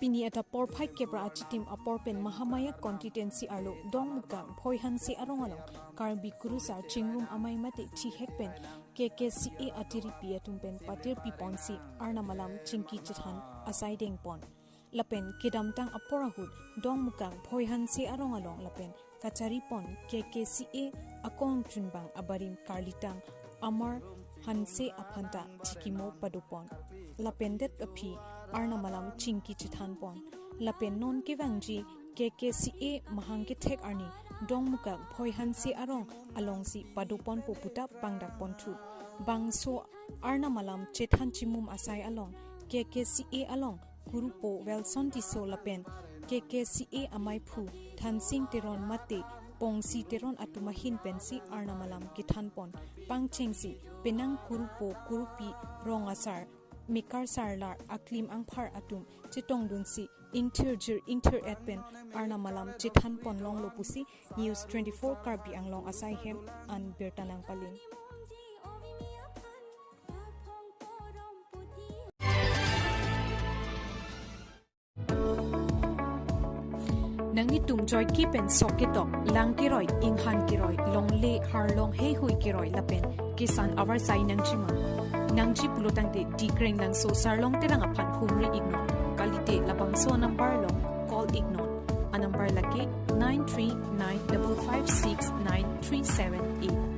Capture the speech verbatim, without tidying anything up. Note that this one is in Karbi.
Pini adap porphai kep ra achitim apor pen Mahamaya constituency arlo Dongmukak Bhoihanse arong along Karbi Kurusar Chingrum Amei mate thihek pen K K C A atiripi atum pen patirpi ponsi Arnam alam chingki chethan asai dengpon. Lapen kedamtang apor ahut Dongmukak Bhoihanse arong along lapen kachari pon K K C A akong chunbang abarim karlitang Amar Hanse aphanta thikimo padopon. Lapen det aphi Arnam alam chingki chethan pon. Lapen non kevangji K K C A mahang kethek arni Dongmukak Bhoihanse arong alongsi padopon po puta pangdak ponthu. Bangso Arnam alam chethan chimum asai along K K C A along Kurupo Wilson Tisso lapen K K C A amaiphu Thansing Teron mate Pongsi Teron atum ahin pensi Arnam alam kethan pon. Pangchengsi penang Kurupo Kurupi rong asar mekar sarlar aklim angphar atum chetongdunsi ingthirjir ingthir-et pen Arnam alam chethan pon longlo pusi News twenty-four Karbi Anglong asai hem an birta nangpalin. Nanglitum joike pen sok ketok, lang keroi, inghan keroi, longle, harlong heihui keroi lapen kesan avarsai nangjima. Nangji pulo tangte Dikreng Langso Sarlong Terang aphan humri iknon. Kalite labangso anumber along call iknon. Anumber lake nine three nine double five six nine three seven eight.